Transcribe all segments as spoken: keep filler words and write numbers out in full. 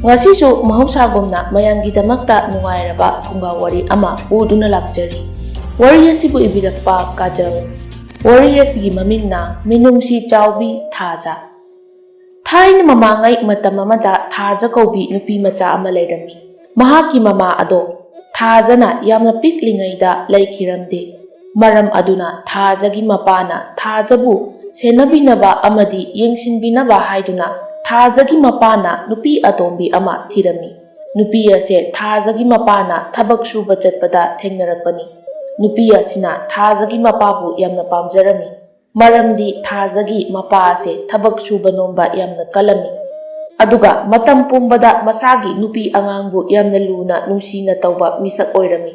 ꯉꯁꯤꯁꯨ ꯃꯍꯧꯁꯥꯒꯨꯝꯅ ꯃꯌꯥꯝꯒꯤꯗꯃꯛꯇ ꯅꯨꯡꯉꯥꯏꯔꯕ ꯐꯨꯡꯒꯥ ꯋꯥꯔꯤ ꯑꯃ ꯄꯨꯗꯨꯅ ꯂꯥꯛꯆꯔꯤ꯫ ꯋꯥꯔꯤ ꯑꯁꯤꯕꯨ ꯏꯕꯤꯔꯛꯄ ꯀꯥꯖꯜ꯫ ꯋꯥꯔꯤ ꯑꯁꯤꯒꯤ ꯃꯃꯤꯡꯅ ꯃꯤꯅꯨꯡꯁꯤ ꯆꯥꯎꯕꯤ ꯊꯥꯖ꯫ ꯊꯥꯏꯅ ꯃꯃꯥꯡꯉꯩ ꯃꯇꯝ ꯑꯃꯗ ꯊꯥꯖ ꯀꯧꯕꯤ ꯅꯨꯄꯤ ꯃꯆꯥ ꯑꯃ ꯂꯩꯔꯝꯃꯤ꯫ ꯃꯍꯥꯛꯀꯤ ꯃꯃꯥ ꯑꯗꯣ ꯊꯥꯖꯅ ꯌꯥꯝꯅ ꯄꯤꯛꯂꯤꯉꯩꯗ ꯂꯩꯈꯤꯔꯝꯗꯦ꯫ ꯃꯔꯝ ꯑꯗꯨꯅ ꯊꯥꯖꯒꯤ ꯃꯄꯥꯅ ꯊꯥꯖꯕꯨ ꯁꯦꯟꯅꯕꯤꯅꯕ ꯑꯃꯗꯤ ꯌꯦꯡꯁꯤꯟꯕꯤꯅꯕ ꯍꯥꯏꯗꯨꯅ ꯊꯥꯖꯒꯤ ꯃꯄꯥꯅ ꯅꯨꯄꯤ ꯑꯇꯣꯝꯕꯤ ꯑꯃ ꯊꯤꯔꯝꯃꯤ꯫ ꯅꯨꯄꯤ ꯑꯁꯦ ꯊꯥꯖꯒꯤ ꯃꯄꯥꯅ ꯊꯕꯛ ꯁꯨꯕ ꯆꯠꯄꯗ ꯊꯦꯡꯅꯔꯛꯄꯅꯤ꯫ ꯅꯨꯄꯤ ꯑꯁꯤꯅ ꯊꯥꯖꯒꯤ ꯃꯄꯥꯕꯨ ꯌꯥꯝꯅ ꯄꯥꯝꯖꯔꯝꯃꯤ꯫ ꯃꯔꯝꯗꯤ ꯊꯥꯖꯒꯤ ꯃꯄꯥ ꯑꯁꯦ ꯊꯕꯛ ꯁꯨꯕ ꯅꯣꯝꯕ ꯌꯥꯝꯅ ꯀꯜꯂꯝꯃꯤ꯫ ꯑꯗꯨꯒ ꯃꯇꯝ ꯄꯨꯝꯕꯗ ꯃꯁꯥꯒꯤ ꯅꯨꯄꯤ ꯑꯉꯥꯡꯕꯨ ꯌꯥꯝꯅ ꯂꯨꯅ ꯅꯨꯡꯁꯤꯅ ꯇꯧꯕ ꯃꯤꯁꯛ ꯑꯣꯏꯔꯝꯃꯤ꯫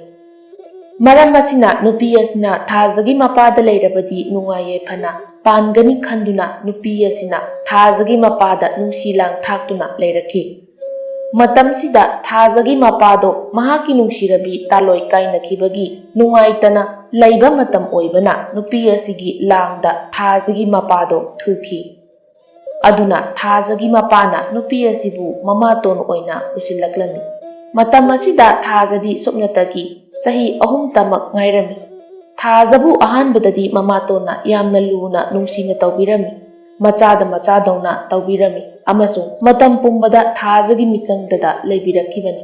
ꯃꯔꯝ ꯑꯁꯤꯅ ꯅꯨꯄꯤ ꯑꯁꯤꯅ ꯊꯥꯖꯒꯤ ꯃꯄꯥꯗ ꯂꯩꯔꯕꯗꯤ ꯅꯨꯡꯉꯥꯏ ꯌꯥꯏꯐꯅ ꯄꯥꯟꯒꯅꯤ ꯈꯟꯗꯨꯅ ꯅꯨꯄꯤ ꯑꯁꯤꯅ ꯊꯥꯖꯒꯤ ꯃꯄꯥꯗ ꯅꯨꯡꯁꯤ ꯂꯥꯡ ꯊꯥꯛꯇꯨꯅ ꯂꯩꯔꯛꯈꯤ꯫ ꯃꯇꯝꯁꯤꯗ ꯊꯥꯖꯒꯤ ꯃꯄꯥꯗꯣ ꯃꯍꯥꯛꯀꯤ ꯅꯨꯡꯁꯤꯔꯕꯤ ꯇꯥꯂꯣꯏ ꯀꯥꯏꯅꯈꯤꯕꯒꯤ ꯅꯨꯡꯉꯥꯏꯇꯅ ꯂꯩꯕ ꯃꯇꯝ ꯑꯣꯏꯕꯅ ꯅꯨꯄꯤ ꯑꯁꯤꯒꯤ ꯂꯥꯡꯗ ꯊꯥꯖꯒꯤ ꯃꯄꯥꯗꯣ ꯊꯨꯈꯤ꯫ ꯑꯗꯨꯅ ꯊꯥꯖꯒꯤ ꯃꯄꯥꯅ ꯅꯨꯄꯤ ꯑꯁꯤꯕꯨ ꯃꯃꯥꯇꯣꯟ ꯑꯣꯏꯅ ꯎꯁꯤꯜꯂꯛꯂꯝꯃꯤ꯫ ꯃꯇꯝ ꯑꯁꯤꯗ ꯊꯥꯖꯗꯤ ꯁꯨꯞꯅꯇꯒꯤ ꯆꯍꯤ ꯑꯍꯨꯝꯇꯃꯛ ꯉꯥꯏꯔꯝꯃꯤ꯫ ꯊꯥꯖꯕꯨ ꯑꯍꯥꯟꯕꯗꯗꯤ ꯃꯃꯥꯇꯣꯟꯅ ꯌꯥꯝꯅ ꯂꯨꯅ ꯅꯨꯡꯁꯤꯅ ꯇꯧꯕꯤꯔꯝꯃꯤ꯫ ꯃꯆꯥꯗ ꯃꯆꯥꯗꯧꯅ ꯇꯧꯕꯤꯔꯝꯃꯤ ꯑꯃꯁꯨꯡ ꯃꯇꯝ ꯄꯨꯝꯕꯗ ꯊꯥꯖꯒꯤ ꯃꯤꯆꯪꯗꯗ ꯂꯩꯕꯤꯔꯛꯈꯤꯕꯅꯤ꯫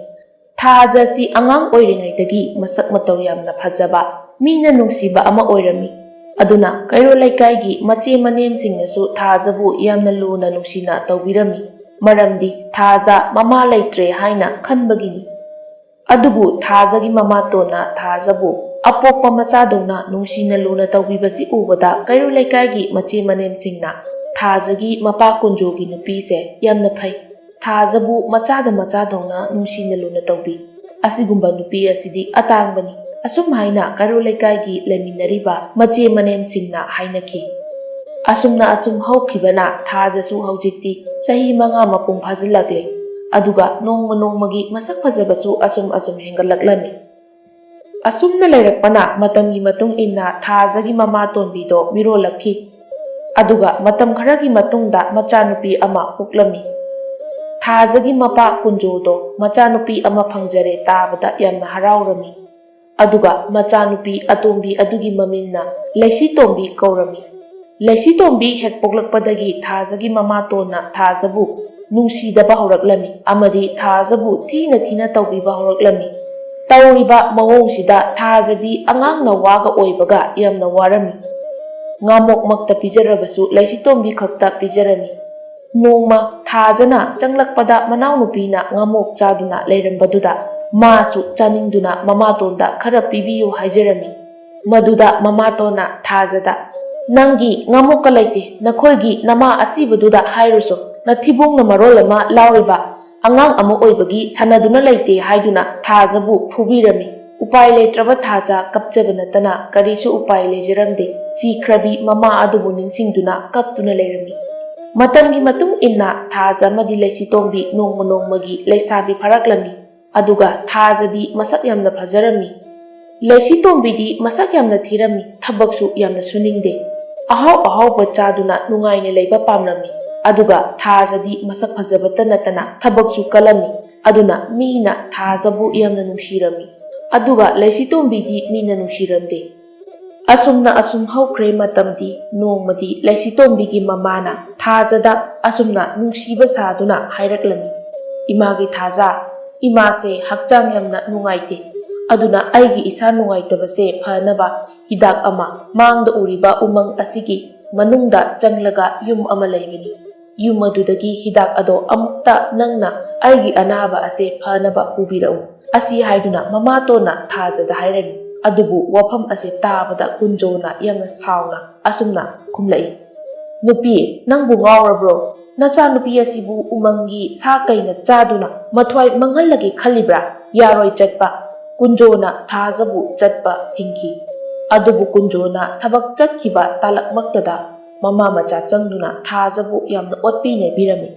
ꯊꯥꯖ ꯑꯁꯤ ꯑꯉꯥꯡ ꯑꯣꯏꯔꯤꯉꯩꯗꯒꯤ ꯃꯁꯛ ꯃꯇꯧ ꯌꯥꯝꯅ ꯐꯖꯕ, ꯃꯤꯅ ꯅꯨꯡꯁꯤꯕ ꯑꯃ ꯑꯣꯏꯔꯝꯃꯤ꯫ ꯑꯗꯨꯅ ꯀꯩꯔꯣꯜ ꯂꯩꯀꯥꯏꯒꯤ ꯃꯆꯦ ꯃꯅꯦꯝꯁꯤꯡꯅꯁꯨ ꯊꯥꯖꯕꯨ ꯌꯥꯝꯅ ꯂꯨꯅ ꯅꯨꯡꯁꯤꯅ ꯇꯧꯕꯤꯔꯝꯃꯤ꯫ ꯃꯔꯝꯗꯤ ꯊꯥꯖ ꯃꯃꯥ ꯂꯩꯇ꯭ꯔꯦ ꯍꯥꯏꯅ ꯈꯟꯕꯒꯤꯅꯤ꯫ ꯑꯗꯨꯕꯨ ꯊꯥꯖꯒꯤ ꯃꯃꯥꯇꯣꯟꯅ ꯊꯥꯖꯕꯨ ꯑꯄꯣꯛꯄ ꯃꯆꯥꯗꯧꯅ ꯅꯨꯡꯁꯤꯅ ꯂꯨꯅ ꯇꯧꯕꯤꯕꯁꯤ ꯎꯕꯗ ꯀꯩꯔꯣꯜ ꯂꯩꯀꯥꯏꯒꯤ ꯃꯆꯦ ꯃꯅꯦꯝꯁꯤꯡꯅ ꯊꯥꯖꯒꯤ ꯃꯄꯥ ꯀꯨꯟꯖꯣꯒꯤ ꯅꯨꯄꯤꯁꯦ ꯌꯥꯝꯅ ꯐꯩ, ꯊꯥꯖꯕꯨ ꯃꯆꯥꯗ ꯃꯆꯥꯗꯧꯅ ꯅꯨꯡꯁꯤꯅ ꯂꯨꯅ ꯇꯧꯕꯤ, ꯑꯁꯤꯒꯨꯝꯕ ꯅꯨꯄꯤ ꯑꯁꯤꯗꯤ ꯑꯇꯥꯡꯕꯅꯤ, ꯑꯁꯨꯝ ꯍꯥꯏꯅ ꯀꯩꯔꯣꯜ ꯂꯩꯀꯥꯏꯒꯤ ꯂꯩꯃꯤꯟꯅꯔꯤꯕ ꯃꯆꯦ ꯃꯅꯦꯝꯁꯤꯡꯅ ꯍꯥꯏꯅꯈꯤ꯫ ꯑꯁꯨꯝꯅ ꯑꯁꯨꯝ ꯍꯧꯈꯤꯕꯅ ꯊꯥꯖꯁꯨ ꯍꯧꯖꯤꯛꯇꯤ ꯆꯍꯤ ꯃꯉꯥ ꯃꯄꯨꯡ ꯐꯥꯖꯤꯜꯂꯛꯂꯦ꯫ ꯑꯗꯨꯒ ꯅꯣꯡꯃ ꯅꯣꯡꯃꯒꯤ ꯃꯁꯛ ꯐꯖꯕꯁꯨ ꯑꯁꯨꯝ ꯑꯁꯨꯝ ꯍꯦꯟꯒꯠꯂꯛꯂꯝꯃꯤ꯫ ꯑꯁꯨꯝꯅ ꯂꯩꯔꯛꯄꯅ ꯃꯇꯝꯒꯤ ꯃꯇꯨꯡ ꯏꯟꯅ ꯊꯥꯖꯒꯤ ꯃꯃꯥ ꯇꯣꯟꯕꯤꯗꯣ ꯃꯤꯔꯣꯜꯂꯛꯈꯤ꯫ ꯑꯗꯨꯒ ꯃꯇꯝ ꯈꯔꯒꯤ ꯃꯇꯨꯡꯗ ꯃꯆꯥꯅꯨꯄꯤ ꯑꯃ ꯄꯣꯛꯂꯝꯃꯤ꯫ ꯊꯥꯖꯒꯤ ꯃꯄꯥ ꯀꯨꯟꯖꯣꯗꯣ ꯃꯆꯥꯅꯨꯄꯤ ꯑꯃ ꯐꯪꯖꯔꯦ ꯇꯥꯕꯗ ꯌꯥꯝꯅ ꯍꯔꯥꯎꯔꯝꯃꯤ꯫ ꯑꯗꯨꯒ ꯃꯆꯥꯅꯨꯄꯤ ꯑꯇꯣꯝꯕꯤ ꯑꯗꯨꯒꯤ ꯃꯃꯤꯡꯅ ꯂꯩꯁꯤꯇꯣꯝꯕꯤ ꯀꯧꯔꯝꯃꯤ꯫ ꯂꯩꯁꯤꯇꯣꯝꯕꯤ ꯍꯦꯛ ꯄꯣꯛꯂꯛꯄꯗꯒꯤ ꯊꯥꯖꯒꯤ ꯃꯃꯥꯇꯣꯟꯅ ꯊꯥꯖꯕꯨ ꯅꯨꯡꯁꯤꯗꯕ ꯍꯧꯔꯛꯂꯝꯃꯤ ꯑꯃꯗꯤ ꯊꯥꯖꯕꯨ ꯊꯤꯅ ꯊꯤꯅ ꯇꯧꯕꯤꯕ ꯍꯧꯔꯛꯂꯝꯃꯤ꯫ ꯇꯧꯔꯤꯕ ꯃꯑꯣꯡꯁꯤꯗ ꯊꯥꯖꯗꯤ ꯑꯉꯥꯡꯅ ꯋꯥꯒ ꯑꯣꯏꯕꯒ ꯌꯥꯝꯅ ꯋꯥꯔꯝꯃꯤ꯫ ꯉꯥꯃꯣꯛꯃꯛꯇ ꯄꯤꯖꯔꯕꯁꯨ ꯂꯩꯁꯤꯇꯣꯝꯕꯤ ꯈꯛꯇ ꯄꯤꯖꯔꯝꯃꯤ꯫ ꯅꯣꯡꯃ ꯊꯥꯖꯅ ꯆꯪꯂꯛꯄꯗ ꯃꯅꯥꯎꯅꯨꯄꯤꯅ ꯉꯥꯃꯣꯛ ꯆꯥꯗꯨꯅ ꯂꯩꯔꯝꯕꯗꯨꯗ ꯃꯥꯁꯨ ꯆꯥꯅꯤꯡꯗꯨꯅ ꯃꯃꯥꯇꯣꯟꯗ ꯈꯔ ꯄꯤꯕꯤꯌꯨ ꯍꯥꯏꯖꯔꯝꯃꯤ꯫ ꯃꯗꯨꯗ ꯃꯃꯥꯇꯣꯟꯅ ꯊꯥꯖꯗ, "ꯅꯪꯒꯤ ꯉꯥꯃꯣꯛꯀ ꯂꯩꯇꯦ, ꯅꯈꯣꯏꯒꯤ ꯅꯃꯥ ꯑꯁꯤꯕꯗꯨꯗ ꯍꯥꯏꯔꯨꯁꯨ, ꯅꯊꯤꯕꯣꯡꯅ ꯃꯔꯣꯜ ꯑꯃ ꯂꯥꯎꯔꯤꯕ, ꯑꯉꯥꯡ ꯑꯃ ꯑꯣꯏꯕꯒꯤ ꯁꯥꯟꯅꯗꯨꯅ ꯂꯩꯇꯦ" ꯍꯥꯏꯗꯨꯅ ꯊꯥꯖꯕꯨ ꯐꯨꯕꯤꯔꯝꯃꯤ꯫ ꯎꯄꯥꯏ ꯂꯩꯇ꯭ꯔꯕ ꯊꯥꯖ ꯀꯞꯆꯕ ꯅꯠꯇꯅ ꯀꯔꯤꯁꯨ ꯎꯄꯥꯏ ꯂꯩꯖꯔꯝꯗꯦ꯫ ꯁꯤꯈ꯭ꯔꯕꯤ ꯃꯃꯥ ꯑꯗꯨꯕꯨ ꯅꯤꯡꯁꯤꯡꯗꯨꯅ ꯀꯞꯇꯨꯅ ꯂꯩꯔꯝꯃꯤ꯫ ꯃꯇꯝꯒꯤ ꯃꯇꯨꯡ ꯏꯟꯅ ꯊꯥꯖ ꯑꯃꯗꯤ ꯂꯩꯁꯤꯇꯣꯝꯕꯤ ꯅꯣꯡꯃ ꯅꯣꯡꯃꯒꯤ ꯂꯩꯁꯥꯕꯤ ꯐꯥꯔꯛꯂꯝꯃꯤ꯫ ꯑꯗꯨꯒ ꯊꯥꯖꯗꯤ ꯃꯁꯛ ꯌꯥꯝꯅ ꯐꯖꯔꯝꯃꯤ꯫ ꯂꯩꯁꯤꯇꯣꯝꯕꯤꯗꯤ ꯃꯁꯛ ꯌꯥꯝꯅ ꯊꯤꯔꯝꯃꯤ, ꯊꯕꯛꯁꯨ ꯌꯥꯝꯅ ꯁꯨꯅꯤꯡꯗꯦ꯫ ꯑꯍꯥꯎ ꯑꯍꯥꯎꯕ ꯆꯥꯗꯨꯅ ꯅꯨꯡꯉꯥꯏꯅ ꯂꯩꯕ ꯄꯥꯝꯂꯝꯃꯤ꯫ ꯑꯗꯨꯒ ꯊꯥꯖꯗꯤ ꯃꯁꯛ ꯐꯖꯕꯇ ꯅꯠꯇꯅ ꯊꯕꯛꯁꯨ ꯀꯜꯂꯝꯃꯤ꯫ ꯑꯗꯨꯅ ꯃꯤꯅ ꯊꯥꯖꯕꯨ ꯌꯥꯝꯅ ꯅꯨꯡꯁꯤꯔꯝꯃꯤ꯫ ꯑꯗꯨꯒ ꯂꯩꯁꯤꯇꯣꯝꯕꯤꯗꯤ ꯃꯤꯅ ꯅꯨꯡꯁꯤꯔꯝꯗꯦ꯫ ꯑꯁꯨꯝꯅ ꯑꯁꯨꯝ ꯍꯧꯈ꯭ꯔꯦ ꯃꯇꯝꯗꯤ꯫ ꯅꯣꯡꯃꯗꯤ ꯂꯩꯁꯤꯇꯣꯝꯕꯤꯒꯤ ꯃꯃꯥꯅ ꯊꯥꯖꯗ ꯑꯁꯨꯝꯅ ꯅꯨꯡꯁꯤꯕ ꯁꯥꯗꯨꯅ ꯍꯥꯏꯔꯛꯂꯝꯃꯤ, "ꯏꯃꯥꯒꯤ ꯊꯥꯖ, ꯏꯃꯥꯁꯦ ꯍꯛꯆꯥꯡ ꯌꯥꯝꯅ ꯅꯨꯡꯉꯥꯏꯇꯦ꯫ ꯑꯗꯨꯅ ꯑꯩꯒꯤ ꯏꯁꯥ ꯅꯨꯡꯉꯥꯏꯇꯕꯁꯦ ꯐꯅꯕ ꯍꯤꯗꯥꯛ ꯑꯃ ꯃꯥꯡꯗ ꯎꯔꯤꯕ ꯎꯃꯪ ꯑꯁꯤꯒꯤ ꯃꯅꯨꯡꯗ ꯆꯪꯂꯒ ꯌꯨꯝ ꯑꯃ ꯂꯩꯕꯅꯤ꯫ ꯌꯨꯝ ꯑꯗꯨꯗꯒꯤ ꯍꯤꯗꯥꯛ ꯑꯗꯣ ꯑꯃꯨꯛꯇ ꯅꯪꯅ ꯑꯩꯒꯤ ꯑꯅꯥꯕ ꯑꯁꯦ ꯐꯅꯕ ꯄꯨꯕꯤꯔꯛꯎ"꯫ ꯑꯁꯤ ꯍꯥꯏꯗꯨꯅ ꯃꯃꯥꯇꯣꯟꯅ ꯊꯥꯖꯗ ꯍꯥꯏꯔꯝꯃꯤ꯫ ꯑꯗꯨꯕꯨ ꯋꯥꯐꯝ ꯑꯁꯦ ꯇꯥꯕꯗ ꯀꯨꯟꯖꯣꯅ ꯌꯥꯝꯅ ꯁꯥꯎꯅ ꯑꯁꯨꯝꯅ ꯈꯨꯝꯂꯛꯏ, "ꯅꯨꯄꯤ, ꯅꯪꯕꯨ ꯉꯥꯎꯔꯕ꯭ꯔꯣ? ꯅꯆꯥꯅꯨꯄꯤ ꯑꯁꯤꯕꯨ ꯎꯃꯪꯒꯤ ꯁꯥ ꯀꯩꯅ ꯆꯥꯗꯨꯅ ꯃꯊ꯭ꯋꯥꯏ ꯃꯥꯡꯍꯜꯂꯒꯦ ꯈꯜꯂꯤꯕ꯭ꯔꯥ? ꯌꯥꯔꯣꯏ ꯆꯠꯄ"꯫ ꯀꯨꯟꯖꯣꯅ ꯊꯥꯖꯕꯨ ꯆꯠꯄ ꯊꯤꯡꯈꯤ꯫ ꯑꯗꯨꯕꯨ ꯀꯨꯟꯖꯣꯅ ꯊꯕꯛ ꯆꯠꯈꯤꯕ ꯇꯥꯂꯛꯃꯛꯇꯗ ꯃꯃꯥ ꯃꯆꯥ ꯆꯪꯗꯨꯅ ꯊꯥꯖꯕꯨ ꯌꯥꯝꯅ ꯑꯣꯠꯄꯤ ꯅꯩꯕꯤꯔꯝꯃꯤ꯫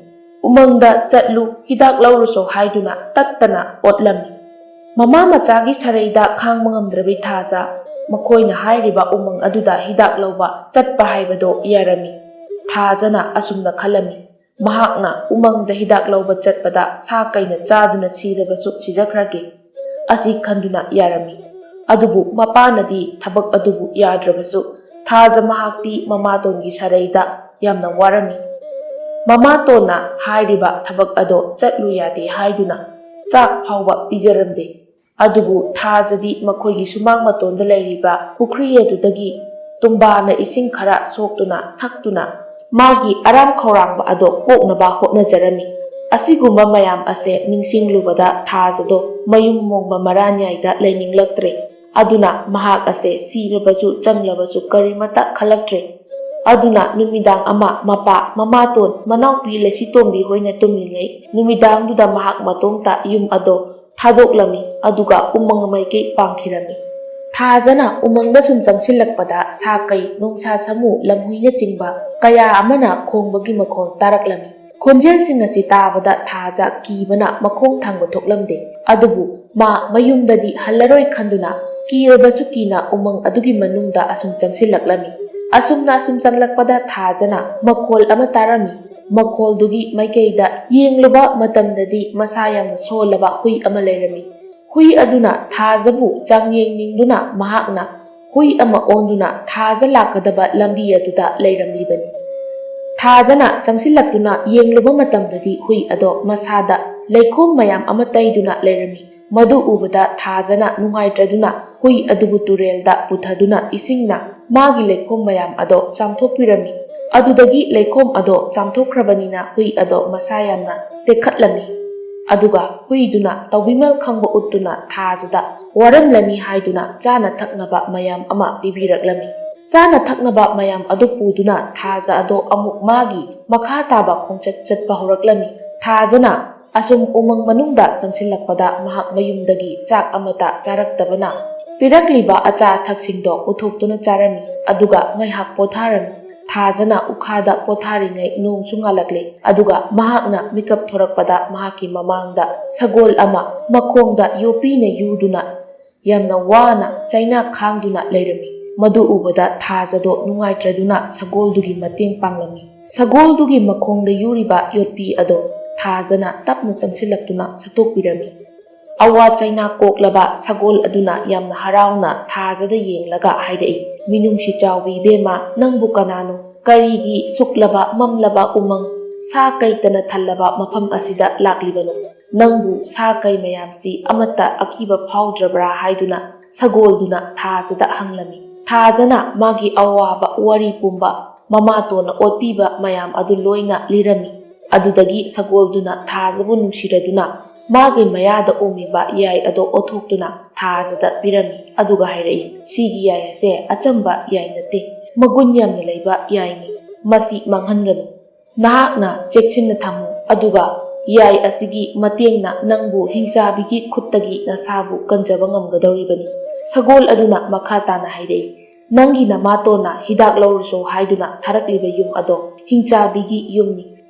"ꯎꯃꯪꯗ ꯆꯠꯂꯨ, ꯍꯤꯗꯥꯛ ꯂꯧꯔꯨꯆꯣ" ꯍꯥꯏꯗꯨꯅ ꯇꯠꯇꯅ ꯑꯣꯠꯂꯝꯃꯤ꯫ ꯃꯃꯥ ꯃꯆꯥꯒꯤ ꯁꯔꯩꯗ ꯈꯥꯡꯕ ꯉꯝꯗ꯭ꯔꯕꯤ ꯊꯥꯖ ꯃꯈꯣꯏꯅ ꯍꯥꯏꯔꯤꯕ ꯎꯃꯪ ꯑꯗꯨꯗ ꯍꯤꯗꯥꯛ ꯂꯧꯕ ꯆꯠꯄ ꯍꯥꯏꯕꯗꯣ ꯌꯥꯔꯝꯃꯤ꯫ ꯊꯥꯖꯅ ꯑꯁꯨꯝꯅ ꯈꯜꯂꯝꯃꯤ, ꯃꯍꯥꯛꯅ ꯎꯃꯪꯗ ꯍꯤꯗꯥꯛ ꯂꯧꯕ ꯆꯠꯄꯗ ꯁꯥ ꯀꯩꯅ ꯆꯥꯗꯨꯅ ꯁꯤꯔꯕꯁꯨ ꯁꯤꯖꯈ꯭ꯔꯒꯦ, ꯑꯁꯤ ꯈꯟꯗꯨꯅ ꯌꯥꯔꯝꯃꯤ꯫ ꯑꯗꯨꯕꯨ ꯃꯄꯥꯅꯗꯤ ꯊꯕꯛ ꯑꯗꯨꯕꯨ ꯌꯥꯗ꯭ꯔꯕꯁꯨ, ꯊꯥꯖ ꯃꯍꯥꯛꯇꯤ ꯃꯃꯥꯇꯣꯟꯒꯤ ꯁꯔꯩꯗ ꯌꯥꯝꯅ ꯋꯥꯔꯝꯃꯤ꯫ ꯃꯃꯥꯇꯣꯟꯅ ꯍꯥꯏꯔꯤꯕ ꯊꯕꯛ ꯑꯗꯣ ꯆꯠꯂꯨ ꯌꯥꯗꯦ ꯍꯥꯏꯗꯨꯅ ꯆꯥꯛ ꯐꯥꯎꯕ ꯄꯤꯖꯔꯝꯗꯦ꯫ ꯑꯗꯨꯕꯨ ꯊꯥꯖꯗꯤ ꯃꯈꯣꯏꯒꯤ ꯁꯨꯃꯥꯡ ꯃꯇꯣꯟꯗ ꯂꯩꯔꯤꯕ ꯄꯨꯈ꯭ꯔꯤ ꯑꯗꯨꯗꯒꯤ ꯇꯨꯝꯕꯥꯅ ꯏꯁꯤꯡ ꯈꯔ ꯁꯣꯛꯇꯨꯅ ꯊꯛꯇꯨꯅ ꯃꯥꯒꯤ ꯑꯔꯥꯝ ꯈꯧꯔꯥꯡꯕ ꯑꯗꯣ ꯀꯣꯛꯅꯕ ꯍꯣꯠꯅꯖꯔꯝꯃꯤ꯫ ꯑꯁꯤꯒꯨꯝꯕ ꯃꯌꯥꯝ ꯑꯁꯦ ꯅꯤꯡꯁꯤꯡꯂꯨꯕꯗ ꯊꯥꯖꯗꯣ ꯃꯌꯨꯝ ꯃꯣꯡꯕ ꯃꯔꯥ ꯅꯥꯏꯗ ꯂꯩꯅꯤꯡꯂꯛꯇ꯭ꯔꯦ꯫ ꯑꯗꯨꯅ ꯃꯍꯥꯛ ꯑꯁꯦ ꯁꯤꯔꯕꯁꯨ ꯆꯪꯂꯕꯁꯨ ꯀꯔꯤꯃꯇ ꯈꯜꯂꯛꯇ꯭ꯔꯦ꯫ ꯑꯗꯨꯅ ꯅꯨꯃꯤꯗꯥꯡ ꯑꯃ ꯃꯄꯥ, ꯃꯃꯥꯇꯣꯟ, ꯃꯅꯥꯎꯄꯤ ꯂꯩꯁꯤꯇꯣꯝꯕꯤ ꯍꯣꯏꯅ ꯇꯨꯝꯂꯤꯉꯩ ꯅꯨꯃꯤꯗꯥꯡꯗꯨꯗ ꯃꯍꯥꯛ ꯃꯇꯣꯝꯇ ꯌꯨꯝ ꯑꯗꯣ ꯊꯥꯗꯣꯛꯂꯝꯃꯤ, ꯑꯗꯨꯒ ꯎꯃꯪ ꯃꯥꯏꯀꯩ ꯄꯥꯡꯈꯤꯔꯝꯃꯤ꯫ ꯊꯥꯖꯅ ꯎꯃꯪꯗ ꯁꯨꯝ ꯆꯪꯁꯤꯜꯂꯛꯄꯗ ꯁꯥ ꯀꯩ, ꯅꯣꯡꯁꯥ ꯁꯥꯃꯨ, ꯂꯝꯍꯨꯏꯅꯆꯤꯡꯕ ꯀꯌꯥ ꯑꯃꯅ ꯈꯣꯡꯕꯒꯤ ꯃꯈꯣꯜ ꯇꯥꯔꯛꯂꯝꯃꯤ꯫ ꯈꯣꯟꯖꯦꯜꯁꯤꯡ ꯑꯁꯤ ꯇꯥꯕꯗ ꯊꯥꯖ ꯀꯤꯕꯅ ꯃꯈꯣꯡ ꯊꯥꯡꯕ ꯊꯣꯛꯂꯝꯗꯦ꯫ ꯑꯗꯨꯕꯨ ꯃꯥ ꯃꯌꯨꯝꯗꯗꯤ ꯍꯜꯂꯔꯣꯏ ꯈꯟꯗꯨꯅ ꯀꯤꯔꯕꯁꯨ ꯀꯤꯅ ꯎꯃꯪ ꯑꯗꯨꯒꯤ ꯃꯅꯨꯡꯗ ꯑꯁꯨꯝ ꯆꯪꯁꯤꯜꯂꯛꯂꯝꯃꯤ꯫ ꯑꯁꯨꯝꯅ ꯑꯁꯨꯝ ꯆꯪꯂꯛꯄꯗ ꯊꯥꯖꯅ ꯃꯈꯣꯜ ꯑꯃ ꯇꯥꯔꯝꯃꯤ꯫ ꯃꯈꯣꯜꯗꯨꯒꯤ ꯃꯥꯏꯀꯩꯗ ꯌꯦꯡꯂꯨꯕ ꯃꯇꯝꯗꯗꯤ ꯃꯁꯥ ꯌꯥꯝꯅ ꯁꯣꯜꯂꯕ ꯍꯨꯏ ꯑꯃ ꯂꯩꯔꯝꯃꯤ꯫ ꯍꯨꯏ ꯑꯗꯨꯅ ꯊꯥꯖꯕꯨ ꯆꯥꯡꯌꯦꯡ ꯅꯤꯡꯗꯨꯅ ꯃꯍꯥꯛꯅ ꯍꯨꯏ ꯑꯃ ꯑꯣꯟꯗꯨꯅ ꯊꯥꯖ ꯂꯥꯛꯀꯗꯕ ꯂꯝꯕꯤ ꯑꯗꯨꯗ ꯂꯩꯔꯝꯂꯤꯕꯅꯤ꯫ ꯊꯥꯖꯅ ꯆꯪꯁꯤꯜꯂꯛꯇꯨꯅ ꯌꯦꯡꯂꯨꯕ ꯃꯇꯝꯗꯗꯤ ꯍꯨꯏ ꯑꯗꯣ ꯃꯁꯥꯗ ꯂꯩꯈꯣꯝ ꯃꯌꯥꯝ ꯑꯃ ꯇꯩꯗꯨꯅ ꯂꯩꯔꯝꯃꯤ꯫ ꯃꯗꯨ ꯎꯕꯗ ꯊꯥꯖꯅ ꯅꯨꯡꯉꯥꯏꯇ꯭ꯔꯗꯨꯅ ꯍꯨꯏ ꯑꯗꯨꯕꯨ ꯇꯨꯔꯦꯜꯗ ꯄꯨꯊꯗꯨꯅ ꯏꯁꯤꯡꯅ ꯃꯥꯒꯤ ꯂꯩꯈꯣꯝ ꯃꯌꯥꯝ ꯑꯗꯣ ꯆꯥꯝꯊꯣꯛꯄꯤꯔꯝꯃꯤ꯫ ꯑꯗꯨꯗꯒꯤ ꯂꯩꯈꯣꯝ ꯑꯗꯣ ꯆꯥꯝꯊꯣꯛꯈ꯭ꯔꯕꯅꯤꯅ ꯍꯨꯏ ꯑꯗꯣ ꯃꯁꯥ ꯌꯥꯝꯅ ꯇꯦꯛꯈꯠꯂꯝꯃꯤ꯫ ꯑꯗꯨꯒ ꯍꯨꯏꯗꯨꯅ ꯇꯧꯕꯤꯃꯜ ꯈꯪꯕ ꯎꯠꯇꯨꯅ ꯊꯥꯖꯗ ꯋꯥꯔꯝꯂꯅꯤ ꯍꯥꯏꯗꯨꯅ ꯆꯥꯅ ꯊꯛꯅꯕ ꯃꯌꯥꯝ ꯑꯃ ꯄꯤꯕꯤꯔꯛꯂꯝꯃꯤ꯫ ꯆꯥꯅ ꯊꯛꯅꯕ ꯃꯌꯥꯝ ꯑꯗꯨ ꯄꯨꯗꯨꯅ ꯊꯥꯖ ꯑꯗꯣ ꯑꯃꯨꯛ ꯃꯥꯒꯤ ꯃꯈꯥ ꯇꯥꯕ ꯈꯣꯡꯆꯠ ꯆꯠꯄ ꯍꯧꯔꯛꯂꯝꯃꯤ꯫ ꯊꯥꯖꯅ ꯑꯁꯨꯝ ꯎꯃꯪ ꯃꯅꯨꯡꯗ ꯆꯪꯁꯤꯜꯂꯛꯄꯗ ꯃꯍꯥꯛ ꯃꯌꯨꯝꯗꯒꯤ ꯆꯥꯛ ꯑꯃꯠꯇ ꯆꯥꯔꯛꯇꯕꯅ ꯄꯤꯔꯛꯂꯤꯕ ꯑꯆꯥ ꯑꯊꯛꯁꯤꯡꯗꯣ ꯎꯊꯣꯛꯇꯨꯅ ꯆꯥꯔꯝꯃꯤ꯫ ꯑꯗꯨꯒ ꯉꯥꯏꯍꯥꯛ ꯄꯣꯊꯥꯔꯝꯃꯤ꯫ ꯊꯥꯖꯅ ꯎꯈꯥꯗ ꯄꯣꯊꯥꯔꯤꯉꯩ ꯅꯣꯡꯁꯨ ꯉꯥꯜꯂꯛꯂꯦ꯫ ꯑꯗꯨꯒ ꯃꯍꯥꯛꯅ ꯃꯤꯀꯞ ꯊꯣꯔꯛꯄꯗ ꯃꯍꯥꯛꯀꯤ ꯃꯃꯥꯡꯗ ꯁꯒꯣꯜ ꯑꯃ ꯃꯈꯣꯡꯗ ꯌꯣꯠꯄꯤꯅ ꯌꯨꯗꯨꯅ ꯌꯥꯝꯅ ꯋꯥꯅ ꯆꯩꯅꯥ ꯈꯥꯡꯗꯨꯅ ꯂꯩꯔꯝꯃꯤ꯫ ꯃꯗꯨ ꯎꯕꯗ ꯊꯥꯖꯗꯣ ꯅꯨꯡꯉꯥꯏꯇ꯭ꯔꯗꯨꯅ ꯁꯒꯣꯜꯗꯨꯒꯤ ꯃꯇꯦꯡ ꯄꯥꯡꯂꯝꯃꯤ꯫ ꯁꯒꯣꯜꯗꯨꯒꯤ ꯃꯈꯣꯡꯗ ꯌꯨꯔꯤꯕ ꯌꯣꯠꯄꯤ ꯑꯗꯣ ꯊꯥꯖꯅ ꯇꯞꯅ ꯆꯪꯁꯤꯜꯂꯛꯇꯨꯅ ꯁꯠꯇꯣꯛꯄꯤꯔꯝꯃꯤ꯫ ꯑꯋꯥ ꯆꯩꯅꯥ ꯀꯣꯛꯂꯕ ꯁꯒꯣꯜ ꯑꯗꯨꯅ ꯌꯥꯝꯅ ꯍꯔꯥꯎꯅ ꯊꯥꯖꯗ ꯌꯦꯡꯂꯒ ꯍꯥꯏꯔꯛꯏ, "ꯃꯤꯅꯨꯡꯁꯤ ꯆꯥꯎꯕꯤ ꯏꯕꯦꯝꯃ, ꯅꯪꯕꯨ ꯀꯅꯥꯅꯣ? ꯀꯔꯤꯒꯤ ꯁꯨꯛꯂꯕ ꯃꯝꯂꯕ ꯎꯃꯪ, ꯁꯥ ꯀꯩꯇꯅ ꯊꯜꯂꯕ ꯃꯐꯝ ꯑꯁꯤꯗ ꯂꯥꯛꯂꯤꯕꯅꯣ? ꯅꯪꯕꯨ ꯁꯥ ꯀꯩ ꯃꯌꯥꯝꯁꯤ ꯑꯃꯠꯇ ꯑꯀꯤꯕ ꯐꯥꯎꯗ꯭ꯔꯕ꯭ꯔꯥ?" ꯍꯥꯏꯗꯨꯅ ꯁꯒꯣꯜꯗꯨꯅ ꯊꯥꯖꯗ ꯍꯪꯂꯝꯃꯤ꯫ ꯊꯥꯖꯅ ꯃꯥꯒꯤ ꯑꯋꯥꯕ ꯋꯥꯔꯤ ꯄꯨꯝꯕ, ꯃꯃꯥꯇꯣꯟꯅ ꯑꯣꯠꯄꯤꯕ ꯃꯌꯥꯝ ꯑꯗꯨ ꯂꯣꯏꯅ ꯂꯤꯔꯝꯃꯤ꯫ ꯑꯗꯨꯗꯒꯤ ꯁꯒꯣꯜꯗꯨꯅ ꯊꯥꯖꯕꯨ ꯅꯨꯡꯁꯤꯔꯗꯨꯅ ꯃꯥꯒꯤ ꯃꯌꯥꯗ ꯎꯝꯃꯤꯕ ꯌꯥꯏ ꯑꯗꯣ ꯑꯣꯠꯊꯣꯛꯇꯨꯅ ꯊꯥꯖꯗ ꯄꯤꯔꯝꯃꯤ꯫ ꯑꯗꯨꯒ ꯍꯥꯏꯔꯛꯏ, "ꯁꯤꯒꯤ ꯌꯥꯏ ꯑꯁꯦ ꯑꯆꯝꯕ ꯌꯥꯏ ꯅꯠꯇꯦ, ꯃꯒꯨꯟ ꯌꯥꯝꯅ ꯂꯩꯕ ꯌꯥꯏꯅꯤ꯫ ꯃꯁꯤ ꯃꯥꯡꯍꯟꯒꯅꯨ꯫ ꯅꯍꯥꯛꯅ ꯆꯦꯛꯁꯤꯟꯅ ꯊꯝꯃꯨ, ꯑꯗꯨꯒ ꯌꯥꯏ ꯑꯁꯤꯒꯤ ꯃꯇꯦꯡꯅ ꯅꯪꯕꯨ ꯍꯤꯡꯆꯥꯕꯤꯒꯤ ꯈꯨꯠꯇꯒꯤ ꯅꯁꯥꯕꯨ ꯀꯟꯖꯕ ꯉꯝꯒꯗꯧꯔꯤꯕꯅꯤ꯫" ꯁꯒꯣꯜ ꯑꯗꯨꯅ ꯃꯈꯥ ꯇꯥꯅ ꯍꯥꯏꯔꯛꯏ, "ꯅꯪꯒꯤ ꯅꯃꯥꯇꯣꯟꯅ ꯍꯤꯗꯥꯛ ꯂꯧꯔꯨꯆꯣ ꯍꯥꯏꯗꯨꯅ ꯊꯥꯔꯛꯂꯤꯕ ꯌꯨꯝ ꯑꯗꯣ ꯍꯤꯡꯆꯥꯕꯤꯒꯤ ꯌꯨꯝꯅꯤ꯫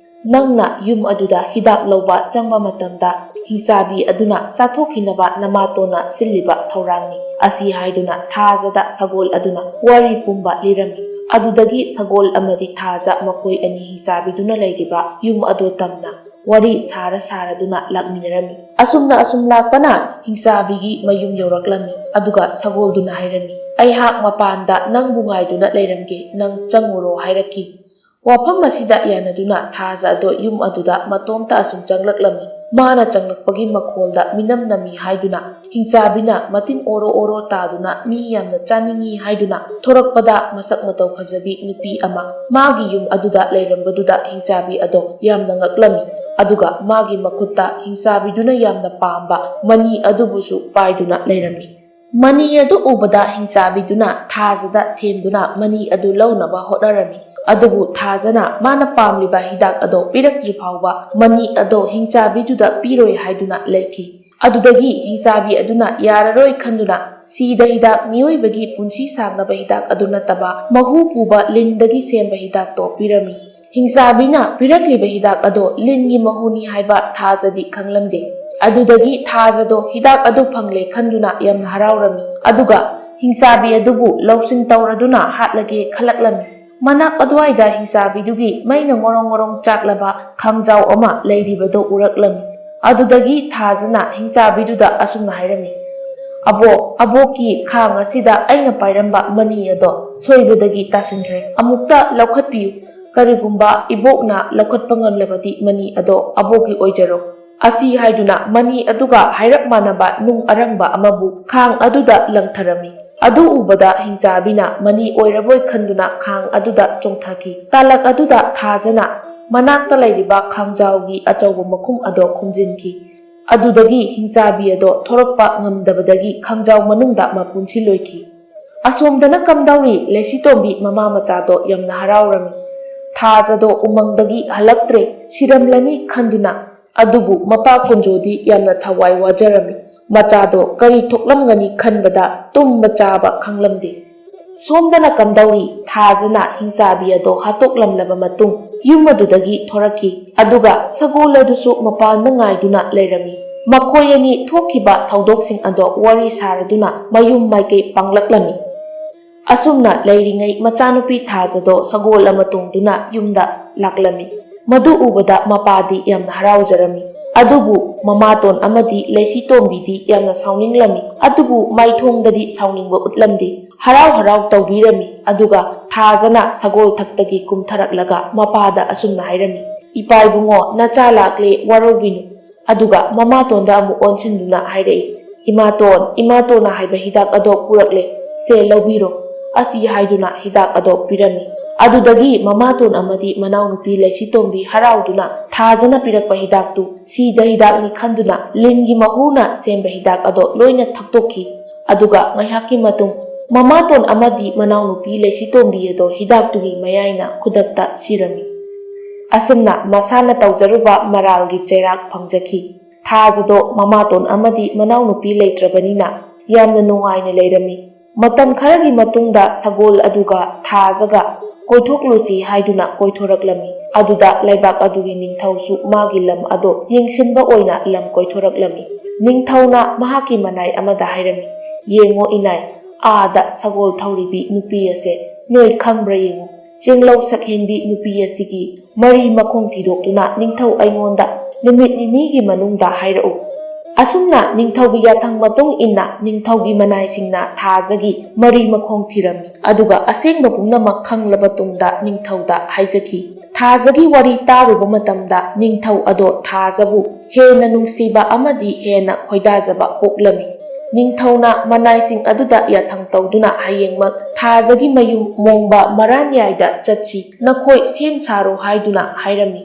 ꯅꯪꯅ ꯌꯨꯝ ꯑꯗꯨꯗ ꯍꯤꯗꯥꯛ ꯂꯧꯕ ꯆꯪꯕ ꯃꯇꯝꯗ ꯍꯤꯡꯆꯥꯕꯤ ꯑꯗꯨꯅ ꯆꯥꯊꯣꯛꯈꯤꯅꯕ ꯅꯃꯥꯇꯣꯟꯅ ꯁꯤꯜꯂꯤꯕ ꯊꯧꯔꯥꯡꯅꯤ꯫" ꯑꯁꯤ ꯍꯥꯏꯗꯨꯅ ꯊꯥꯖꯗ ꯁꯒꯣꯜ ꯑꯗꯨꯅ ꯋꯥꯔꯤ ꯄꯨꯝꯕ ꯂꯤꯔꯝꯃꯤ꯫ ꯑꯗꯨꯗꯒꯤ ꯁꯒꯣꯜ ꯑꯃꯗꯤ ꯊꯥꯖ ꯃꯈꯣꯏ ꯑꯅꯤ ꯍꯤꯡꯆꯥꯕꯤꯗꯨꯅ ꯂꯩꯔꯤꯕ ꯌꯨꯝ ꯑꯗꯨ ꯇꯝꯅ ꯋꯥꯔꯤ ꯁꯥꯔ ꯁꯥꯔꯗꯨꯅ ꯂꯥꯛꯃꯤꯟꯅꯔꯝꯃꯤ꯫ ꯑꯁꯨꯝꯅ ꯑꯁꯨꯝ ꯂꯥꯛꯄꯅ ꯍꯤꯡꯆꯥꯕꯤꯒꯤ ꯃꯌꯨꯝ ꯌꯧꯔꯛꯂꯝꯃꯤ꯫ ꯑꯗꯨꯒ ꯁꯒꯣꯜꯗꯨꯅ ꯍꯥꯏꯔꯝꯃꯤ, "ꯑꯩꯍꯥꯛ ꯃꯄꯥꯟꯗ ꯅꯪꯕꯨ ꯉꯥꯏꯗꯨꯅ ꯂꯩꯔꯝꯒꯦ, ꯅꯪ ꯆꯪꯉꯨꯔꯣ" ꯍꯥꯏꯔꯛꯈꯤ꯫ ꯋꯥꯐꯝ ꯑꯁꯤꯗ ꯌꯥꯅꯗꯨꯅ ꯊꯥꯖ ꯑꯗꯣ ꯌꯨꯝ ꯑꯗꯨꯗ ꯃꯇꯣꯝꯇ ꯑꯁꯨꯝ ꯆꯪꯂꯛꯂꯝꯃꯤ꯫ ꯃꯥꯅ ꯆꯪꯂꯛꯄꯒꯤ ꯃꯈꯣꯜꯗ ꯃꯤꯅꯝ ꯅꯝꯃꯤ ꯍꯥꯏꯗꯨꯅ ꯍꯤꯡꯆꯥꯕꯤꯅ ꯃꯇꯤꯟ ꯑꯣꯔꯣ ꯑꯣꯔꯣ ꯇꯥꯗꯨꯅ ꯃꯤ ꯌꯥꯝꯅ ꯆꯥꯅꯤꯡꯏ ꯍꯥꯏꯗꯨꯅ ꯊꯣꯔꯛꯄꯗ ꯃꯁꯛ ꯃꯇꯧ ꯐꯖꯕꯤ ꯅꯨꯄꯤ ꯑꯃ ꯃꯥꯒꯤ ꯌꯨꯝ ꯑꯗꯨꯗ ꯂꯩꯔꯝꯕꯗꯨꯗ ꯍꯤꯡꯆꯥꯕꯤ ꯑꯗꯣ ꯌꯥꯝꯅ ꯉꯛꯂꯝꯃꯤ꯫ ꯑꯗꯨꯒ ꯃꯥꯒꯤ ꯃꯈꯨꯠꯇ ꯍꯤꯡꯆꯥꯕꯤꯗꯨꯅ ꯌꯥꯝꯅ ꯄꯥꯝꯕ ꯃꯅꯤ ꯑꯗꯨꯕꯨꯁꯨ ꯄꯥꯏꯗꯨꯅ ꯂꯩꯔꯝꯃꯤ꯫ ꯃꯅꯤ ꯑꯗꯨ ꯎꯕꯗ ꯍꯤꯡꯆꯥꯕꯤꯗꯨꯅ ꯊꯥꯖꯗ ꯊꯦꯝꯗꯨꯅ ꯃꯅꯤ ꯑꯗꯨ ꯂꯧꯅꯕ ꯍꯣꯠꯅꯔꯝꯃꯤ꯫ ꯑꯗꯨꯕꯨ ꯊꯥꯖꯅ ꯃꯥꯅ ꯄꯥꯝꯂꯤꯕ ꯍꯤꯗꯥꯛ ꯑꯗꯣ ꯄꯤꯔꯛꯇ꯭ꯔꯤ ꯐꯥꯎꯕ ꯃꯅꯤ ꯑꯗꯣ ꯍꯤꯡꯆꯥꯕꯤꯗꯨꯗ ꯄꯤꯔꯣꯏ ꯍꯥꯏꯗꯨꯅ ꯂꯩꯈꯤ꯫ ꯑꯗꯨꯗꯒꯤ ꯍꯤꯡꯆꯥꯕꯤ ꯑꯗꯨꯅ ꯌꯥꯔꯔꯣꯏ ꯈꯟꯗꯨꯅ ꯁꯤꯗ ꯍꯤꯗꯥꯛ, ꯃꯤꯑꯣꯏꯕꯒꯤ ꯄꯨꯟꯁꯤ ꯁꯥꯡꯅꯕ ꯍꯤꯗꯥꯛ ꯑꯗꯨ ꯅꯠꯇꯕ ꯃꯍꯨ ꯄꯨꯕ ꯂꯤꯟꯗꯒꯤ ꯁꯦꯝꯕ ꯍꯤꯗꯥꯛꯇꯣ ꯄꯤꯔꯝꯃꯤ꯫ ꯍꯤꯡꯆꯥꯕꯤꯅ ꯄꯤꯔꯛꯂꯤꯕ ꯍꯤꯗꯥꯛ ꯑꯗꯣ ꯂꯤꯟꯒꯤ ꯃꯍꯨꯅꯤ ꯍꯥꯏꯕ ꯊꯥꯖꯗꯤ ꯈꯪꯂꯝꯗꯦ꯫ ꯑꯗꯨꯗꯒꯤ ꯊꯥꯖꯗꯣ ꯍꯤꯗꯥꯛ ꯑꯗꯨ ꯐꯪꯂꯦ ꯈꯟꯗꯨꯅ ꯌꯥꯝꯅ ꯍꯔꯥꯎꯔꯝꯃꯤ꯫ ꯑꯗꯨꯒ ꯍꯤꯡꯆꯥꯕꯤ ꯑꯗꯨꯕꯨ ꯂꯧꯁꯤꯡ ꯇꯧꯔꯗꯨꯅ ꯍꯥꯠꯂꯒꯦ ꯈꯜꯂꯛꯂꯝꯃꯤ꯫ ꯃꯅꯥꯛ ꯑꯗꯨꯋꯥꯏꯗ ꯍꯤꯡꯆꯥꯕꯤꯗꯨꯒꯤ ꯃꯩꯅ ꯉꯣꯔꯣꯡ ꯉꯣꯔꯣꯡ ꯆꯥꯛꯂꯕ ꯈꯥꯡꯖꯥꯎ ꯑꯃ ꯂꯩꯔꯤꯕꯗꯨ ꯎꯔꯛꯂꯝꯃꯤ꯫ ꯑꯗꯨꯗꯒꯤ ꯊꯥꯖꯅ ꯍꯤꯡꯆꯥꯕꯤꯗꯨꯗ ꯑꯁꯨꯝꯅ ꯍꯥꯏꯔꯝꯃꯤ, "ꯑꯕꯣꯛ, ꯑꯕꯣꯛꯀꯤ ꯈꯥꯡ ꯑꯁꯤꯗ ꯑꯩꯅ ꯄꯥꯏꯔꯝꯕ ꯃꯅꯤ ꯑꯗꯣ ꯁꯣꯏꯕꯗꯒꯤ ꯇꯥꯁꯤꯟꯈ꯭ꯔꯦ꯫ ꯑꯃꯨꯛꯇ ꯂꯧꯈꯠꯄꯤꯌꯨ꯫ ꯀꯔꯤꯒꯨꯝꯕ ꯏꯕꯣꯛꯅ ꯂꯧꯈꯠꯄ ꯉꯝꯂꯕꯗꯤ ꯃꯅꯤ ꯑꯗꯣ ꯑꯕꯣꯛꯀꯤ ꯑꯣꯏꯖꯔꯣ"꯫ ꯑꯁꯤ ꯍꯥꯏꯗꯨꯅ ꯃꯅꯤ ꯑꯗꯨꯒ ꯍꯥꯏꯔꯞ ꯃꯥꯟꯅꯕ ꯅꯨꯡ ꯑꯔꯪꯕ ꯑꯃꯕꯨ ꯈꯥꯡ ꯑꯗꯨꯗ ꯂꯪꯊꯔꯝꯃꯤ꯫ ꯑꯗꯨ ꯎꯕꯗ ꯍꯤꯡꯆꯥꯕꯤꯅ ꯃꯅꯤ ꯑꯣꯏꯔꯕꯣꯏ ꯈꯟꯗꯨꯅ ꯈꯥꯡ ꯑꯗꯨꯗ ꯆꯣꯡꯊꯈꯤ꯫ ꯇꯥꯂꯛ ꯑꯗꯨꯗ ꯊꯥꯖꯅ ꯃꯅꯥꯛꯇ ꯂꯩꯔꯤꯕ ꯈꯥꯡꯖꯥꯎꯒꯤ ꯑꯆꯧꯕ ꯃꯈꯨꯝ ꯑꯗꯣ ꯈꯨꯝꯖꯤꯟꯈꯤ꯫ ꯑꯗꯨꯗꯒꯤ ꯍꯤꯡꯆꯥꯕꯤ ꯑꯗꯣ ꯊꯣꯔꯛꯄ ꯉꯝꯗꯕꯗꯒꯤ ꯈꯥꯡꯖꯥꯎ ꯃꯅꯨꯡꯗ ꯃꯄꯨꯟꯁꯤ ꯂꯣꯏꯈꯤ꯫ ꯑꯁꯣꯝꯗꯅ ꯀꯝꯗꯧꯔꯤ? ꯂꯩꯁꯤꯇꯣꯝꯕꯤ ꯃꯃꯥ ꯃꯆꯥꯗꯣ ꯌꯥꯝꯅ ꯍꯔꯥꯎꯔꯝꯃꯤ꯫ ꯊꯥꯖꯗꯣ ꯎꯃꯪꯗꯒꯤ ꯍꯜꯂꯛꯇ꯭ꯔꯦ, ꯁꯤꯔꯝꯂꯅꯤ ꯈꯟꯗꯨꯅ꯫ ꯑꯗꯨꯕꯨ ꯃꯄꯥ ꯀꯨꯟꯖꯣꯗꯤ ꯌꯥꯝꯅ ꯊꯋꯥꯏ ꯋꯥꯖꯔꯝꯃꯤ꯫ ꯃꯆꯥꯗꯣ ꯀꯔꯤ ꯊꯣꯛꯂꯝꯒꯅꯤ ꯈꯟꯕꯗ ꯇꯨꯝꯕ ꯆꯥꯕ ꯈꯪꯂꯝꯗꯦ꯫ ꯁꯣꯝꯗꯅ ꯀꯝꯗꯧꯔꯤ? ꯊꯥꯖꯅ ꯍꯤꯡꯆꯥꯕꯤ ꯑꯗꯣ ꯍꯥꯠꯇꯣꯛꯂꯝꯂꯕ ꯃꯇꯨꯡ ꯌꯨꯝ ꯑꯗꯨꯗꯒꯤ ꯊꯣꯔꯛꯈꯤ꯫ ꯑꯗꯨꯒ ꯁꯒꯣꯜ ꯑꯗꯨꯁꯨ ꯃꯄꯥꯟꯗ ꯉꯥꯏꯗꯨꯅ ꯂꯩꯔꯝꯃꯤ꯫ ꯃꯈꯣꯏ ꯑꯅꯤ ꯊꯣꯛꯈꯤꯕ ꯊꯧꯗꯣꯛꯁꯤꯡ ꯑꯗꯣ ꯋꯥꯔꯤ ꯁꯥꯔꯗꯨꯅ ꯃꯌꯨꯝ ꯃꯥꯏꯀꯩ ꯄꯥꯡꯂꯛꯂꯝꯃꯤ꯫ ꯑꯁꯨꯝꯅ ꯂꯩꯔꯤꯉꯩ ꯃꯆꯥꯅꯨꯄꯤ ꯊꯥꯖꯗꯣ ꯁꯒꯣꯜ ꯑꯃ ꯇꯣꯡꯗꯨꯅ ꯌꯨꯝꯗ ꯂꯥꯛꯂꯝꯃꯤ꯫ ꯃꯗꯨ ꯎꯕꯗ ꯃꯄꯥꯗꯤ ꯌꯥꯝꯅ ꯍꯔꯥꯎꯖꯔꯝꯃꯤ꯫ ꯑꯗꯨꯕꯨ ꯃꯃꯥꯇꯣꯟ ꯑꯃꯗꯤ ꯂꯩꯁꯤꯇꯣꯝꯕꯤꯗꯤ ꯌꯥꯝꯅ ꯁꯥꯎꯅꯤꯡꯂꯝꯃꯤ꯫ ꯑꯗꯨꯕꯨ ꯃꯥꯏꯊꯣꯡꯗꯗꯤ ꯁꯥꯎꯅꯤꯡꯕ ꯎꯠꯂꯝꯗꯦ꯫ ꯍꯔꯥꯎ ꯍꯔꯥꯎ ꯇꯧꯕꯤꯔꯝꯃꯤ꯫ ꯑꯗꯨꯒ ꯊꯥꯖꯅ ꯁꯒꯣꯜ ꯊꯛꯇꯒꯤ ꯀꯨꯝꯊꯔꯛꯂꯒ ꯃꯄꯥꯗ ꯑꯁꯨꯝꯅ ꯍꯥꯏꯔꯝꯃꯤ, "ꯏꯄꯥ ꯏꯕꯨꯡꯉꯣ, ꯅꯆꯥ ꯂꯥꯛꯂꯦ, ꯋꯥꯔꯧꯕꯤꯅꯨ"꯫ ꯑꯗꯨꯒ ꯃꯃꯥꯇꯣꯟꯗ ꯑꯃꯨꯛ ꯑꯣꯟꯁꯤꯟꯗꯨꯅ ꯍꯥꯏꯔꯛꯏ, "ꯏꯃꯥꯇꯣꯟ, ꯏꯃꯥꯇꯣꯟꯅ ꯍꯥꯏꯕ ꯍꯤꯗꯥꯛ ꯑꯗꯣ ꯄꯨꯔꯛꯂꯦ, ꯁꯦ ꯂꯧꯕꯤꯔꯣ"꯫ ꯑꯁꯤ ꯍꯥꯏꯗꯨꯅ ꯍꯤꯗꯥꯛ ꯑꯗꯣ ꯄꯤꯔꯝꯃꯤ꯫ ꯑꯗꯨꯗꯒꯤ ꯃꯃꯥꯇꯣꯟ ꯑꯃꯗꯤ ꯃꯅꯥꯎꯅꯨꯄꯤ ꯂꯩꯁꯤꯇꯣꯝꯕꯤ ꯍꯔꯥꯎꯗꯨꯅ ꯊꯥꯖꯅ ꯄꯤꯔꯛꯄ ꯍꯤꯗꯥꯛꯇꯨ ꯁꯤꯗ ꯍꯤꯗꯥꯛꯅꯤ ꯈꯟꯗꯨꯅ ꯂꯤꯟꯒꯤ ꯃꯍꯨꯅ ꯁꯦꯝꯕ ꯍꯤꯗꯥꯛ ꯑꯗꯣ ꯂꯣꯏꯅ ꯊꯛꯇꯣꯛꯈꯤ꯫ ꯑꯗꯨꯒ ꯉꯥꯏꯍꯥꯛꯀꯤ ꯃꯇꯨꯡ ꯃꯃꯥꯇꯣꯟ ꯑꯃꯗꯤ ꯃꯅꯥꯎꯅꯨꯄꯤ ꯂꯩꯁꯤꯇꯣꯝꯕꯤ ꯑꯗꯣ ꯍꯤꯗꯥꯛꯇꯨꯒꯤ ꯃꯌꯥꯏꯅ ꯈꯨꯗꯛꯇ ꯁꯤꯔꯝꯃꯤ꯫ ꯑꯁꯨꯝꯅ ꯃꯁꯥꯅ ꯇꯧꯖꯔꯨꯕ ꯃꯔꯥꯜꯒꯤ ꯆꯩꯔꯥꯛ ꯐꯪꯖꯈꯤ꯫ ꯊꯥꯖꯗꯣ ꯃꯃꯥꯇꯣꯟ ꯑꯃꯗꯤ ꯃꯅꯥꯎꯅꯨꯄꯤ ꯂꯩꯇ꯭ꯔꯕꯅꯤꯅ ꯌꯥꯝꯅ ꯅꯨꯡꯉꯥꯏꯅ ꯂꯩꯔꯝꯃꯤ꯫ ꯃꯇꯝ ꯈꯔꯒꯤ ꯃꯇꯨꯡꯗ ꯁꯒꯣꯜ ꯑꯗꯨꯒ ꯊꯥꯖꯒ ꯀꯣꯏꯊꯣꯛꯂꯨꯁꯤ ꯍꯥꯏꯗꯨꯅ ꯀꯣꯏꯊꯣꯔꯛꯂꯝꯃꯤ꯫ ꯑꯗꯨꯗ ꯂꯩꯕꯥꯛ ꯑꯗꯨꯒꯤ ꯅꯤꯡꯊꯧꯁꯨ ꯃꯥꯒꯤ ꯂꯝ ꯑꯗꯣ ꯌꯦꯡꯁꯤꯟꯕ ꯑꯣꯏꯅ ꯂꯝ ꯀꯣꯏꯊꯣꯔꯛꯂꯝꯃꯤ꯫ ꯅꯤꯡꯊꯧꯅ ꯃꯍꯥꯛꯀꯤ ꯃꯅꯥꯏ ꯑꯃꯗ ꯍꯥꯏꯔꯝꯃꯤ, "ꯌꯦꯡꯉꯣ ꯏꯅꯥꯏ, ꯑꯥꯗ ꯁꯒꯣꯜ ꯊꯧꯔꯤꯕꯤ ꯅꯨꯄꯤ ꯑꯁꯦ ꯅꯣꯏ ꯈꯪꯕ꯭ꯔꯥ ꯌꯦꯡꯉꯨ꯫ ꯆꯦꯡꯂꯧ ꯁꯛꯍꯦꯟꯕꯤ ꯅꯨꯄꯤ ꯑꯁꯤꯒꯤ ꯃꯔꯤ ꯃꯈꯣꯡ ꯊꯤꯗꯣꯛꯇꯨꯅ ꯅꯤꯡꯊꯧ ꯑꯩꯉꯣꯟꯗ ꯅꯨꯃꯤꯠ ꯅꯤꯅꯤꯒꯤ ꯃꯅꯨꯡꯗ ꯍꯥꯏꯔꯛꯎ꯫ ꯑꯁꯨꯝꯅ ꯅꯤꯡꯊꯧꯒꯤ ꯌꯥꯊꯪ ꯃꯇꯨꯡ ꯏꯟꯅ ꯅꯤꯡꯊꯧꯒꯤ ꯃꯅꯥꯏꯁꯤꯡꯅ ꯊꯥꯖꯒꯤ ꯃꯔꯤ ꯃꯈꯣꯡ ꯊꯤꯔꯝꯃꯤ꯫ ꯑꯗꯨꯒ ꯑꯁꯦꯡꯕ ꯄꯨꯝꯅꯃꯛ ꯈꯪꯂꯕ ꯇꯨꯡꯗ ꯅꯤꯡꯊꯧꯗ ꯍꯥꯏꯖꯈꯤ꯫ ꯊꯥꯖꯒꯤ ꯋꯥꯔꯤ ꯇꯥꯔꯨꯕ ꯃꯇꯝꯗ ꯅꯤꯡꯊꯧ ꯑꯗꯣ ꯊꯥꯖꯕꯨ ꯍꯦꯟꯅ ꯅꯨꯡꯁꯤꯕ ꯑꯃꯗꯤ ꯍꯦꯟꯅ ꯈꯣꯏꯗꯥꯖꯕ ꯄꯣꯛꯂꯝꯃꯤ꯫ ꯅꯤꯡꯊꯧꯅ ꯃꯅꯥꯏꯁꯤꯡ ꯑꯗꯨꯗ ꯌꯥꯊꯪ ꯇꯧꯗꯨꯅ ꯍꯌꯦꯡꯃꯛ ꯊꯥꯖꯒꯤ ꯃꯌꯨꯝ ꯃꯣꯡꯕ ꯃꯔꯥꯟꯌꯥꯏꯗ ꯆꯠꯁꯤ, ꯅꯈꯣꯏ ꯁꯦꯝ ꯁꯥꯔꯣ ꯍꯥꯏꯗꯨꯅ ꯍꯥꯏꯔꯝꯃꯤ꯫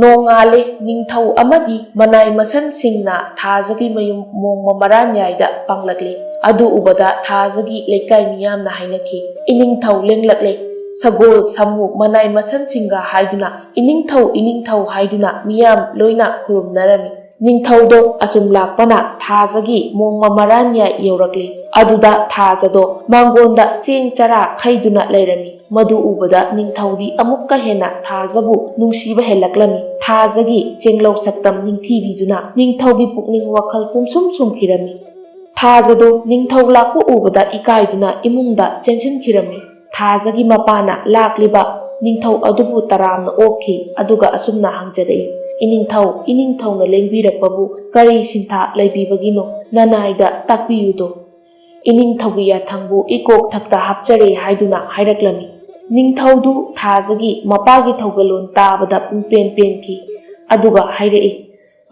ꯅꯣꯡꯉꯥꯜꯂꯦ, ꯅꯤꯡꯊꯧ ꯑꯃꯗꯤ ꯃꯅꯥꯏ ꯃꯁꯟꯁꯤꯡꯅ ꯊꯥꯖꯒꯤ ꯃꯌꯨꯝ ꯃꯣꯡꯃ ꯃꯔꯥꯟꯌꯥꯏꯗ ꯄꯥꯡꯂꯛꯂꯦ꯫ ꯑꯗꯨ ꯎꯕꯗ ꯊꯥꯖꯒꯤ ꯂꯩꯀꯥꯏ ꯃꯤꯌꯥꯝꯅ ꯍꯥꯏꯅꯈꯤ, "ꯏꯅꯤꯡꯊꯧ ꯂꯦꯡꯂꯛꯂꯦ, ꯁꯒꯣꯜ, ꯁꯥꯃꯨ, ꯃꯅꯥꯏ ꯃꯁꯟꯁꯤꯡꯒ" ꯍꯥꯏꯗꯨꯅ, "ꯏꯅꯤꯡꯊꯧ, ꯏꯅꯤꯡꯊꯧ" ꯍꯥꯏꯗꯨꯅ ꯃꯤꯌꯥꯝ ꯂꯣꯏꯅ ꯈꯨꯔꯨꯝꯅꯔꯝꯃꯤ꯫ ꯅꯤꯡꯊꯧꯗꯣ ꯑꯁꯨꯝ ꯂꯥꯛꯄꯅ ꯊꯥꯖꯒꯤ ꯃꯣꯡꯃ ꯃꯔꯥꯟꯌꯥꯏ ꯌꯧꯔꯛꯂꯦ꯫ ꯑꯗꯨꯗ ꯊꯥꯖꯗꯣ ꯃꯥꯡꯒꯣꯟꯗ ꯆꯦꯡ ꯆꯔꯥ ꯈꯩꯗꯨꯅ ꯂꯩꯔꯝꯃꯤ꯫ ꯃꯗꯨ ꯎꯕꯗ ꯅꯤꯡꯊꯧꯗꯤ ꯑꯃꯨꯛꯀ ꯍꯦꯟꯅ ꯊꯥꯖꯕꯨ ꯅꯨꯡꯁꯤꯕ ꯍꯦꯜꯂꯛꯂꯝꯃꯤ꯫ ꯊꯥꯖꯒꯤ ꯆꯦꯡꯂꯧ ꯁꯛꯇꯝ ꯅꯤꯡꯊꯤꯕꯤꯗꯨꯅ ꯅꯤꯡꯊꯧꯒꯤ ꯄꯨꯛꯅꯤꯡ ꯋꯥꯈꯜ ꯄꯨꯝꯁꯨꯝ ꯁꯨꯝꯈꯤꯔꯝꯃꯤ꯫ ꯊꯥꯖꯗꯣ ꯅꯤꯡꯊꯧ ꯂꯥꯛꯄ ꯎꯕꯗ ꯏꯀꯥꯏꯗꯨꯅ ꯏꯃꯨꯡꯗ ꯆꯦꯟꯁꯤꯟꯈꯤꯔꯝꯃꯤ꯫ ꯊꯥꯖꯒꯤ ꯃꯄꯥꯅ ꯂꯥꯛꯂꯤꯕ ꯅꯤꯡꯊꯧ ꯑꯗꯨꯕꯨ ꯇꯔꯥꯝꯅ ꯑꯣꯛꯈꯤ, ꯑꯗꯨꯒ ꯑꯁꯨꯝꯅ ꯍꯪꯖꯔꯛꯏ, "ꯏꯅꯤꯡꯊꯧ, ꯏꯅꯤꯡꯊꯧꯅ ꯂꯦꯡꯕꯤꯔꯛꯄꯕꯨ ꯀꯔꯤ ꯁꯤꯟꯊꯥ ꯂꯩꯕꯤꯕꯒꯤꯅꯣ? ꯅꯅꯥꯏꯗ ꯇꯥꯛꯄꯤꯌꯨꯗꯣ"꯫ ꯏꯅꯤꯡꯊꯧꯒꯤ ꯌꯥꯊꯪꯕꯨ ꯏꯀꯣꯛ ꯊꯛꯇ ꯍꯥꯞꯆꯔꯦ ꯍꯥꯏꯗꯨꯅ ꯍꯥꯏꯔꯛꯂꯝꯃꯤ꯫ ꯅꯤꯡꯊꯧꯗꯨ ꯊꯥꯖꯒꯤ ꯃꯄꯥꯒꯤ ꯊꯧꯒꯜꯂꯣꯟ ꯇꯥꯕꯗ ꯄꯨꯡꯄꯦꯟ ꯄꯦꯟꯈꯤ, ꯑꯗꯨꯒ ꯍꯥꯏꯔꯛꯏ,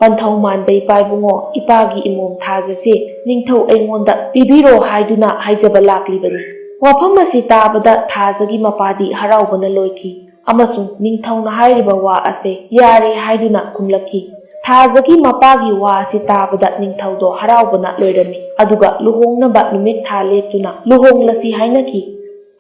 "ꯄꯟꯊꯧ ꯃꯥꯟꯕ ꯏꯄꯥ ꯏꯕꯨꯡꯉꯣ, ꯏꯄꯥꯒꯤ ꯏꯃꯣꯝ ꯊꯥꯖꯁꯦ ꯅꯤꯡꯊꯧ ꯑꯩꯉꯣꯟꯗ ꯄꯤꯕꯤꯔꯣ ꯍꯥꯏꯗꯨꯅ ꯍꯥꯏꯖꯕ ꯂꯥꯛꯂꯤꯕꯅꯤ"꯫ ꯋꯥꯐꯝ ꯑꯁꯤ ꯇꯥꯕꯗ ꯊꯥꯖꯒꯤ ꯃꯄꯥꯗꯤ ꯍꯔꯥꯎꯕꯅ ꯂꯣꯏꯈꯤ꯫ ꯑꯃꯁꯨꯡ ꯅꯤꯡꯊꯧꯅ ꯍꯥꯏꯔꯤꯕ ꯋꯥ ꯑꯁꯦ ꯌꯥꯔꯦ ꯍꯥꯏꯗꯨꯅ ꯈꯨꯝꯂꯛꯈꯤ꯫ ꯊꯥꯖꯒꯤ ꯃꯄꯥꯒꯤ ꯋꯥ ꯑꯁꯤ ꯇꯥꯕꯗ ꯅꯤꯡꯊꯧꯗꯣ ꯍꯔꯥꯎꯕꯅ ꯂꯣꯏꯔꯝꯃꯤ, ꯑꯗꯨꯒ ꯂꯨꯍꯣꯡꯅꯕ ꯅꯨꯃꯤꯠ ꯊꯥ ꯂꯦꯞꯇꯨꯅ ꯂꯨꯍꯣꯡꯂꯁꯤ ꯍꯥꯏꯅꯈꯤ꯫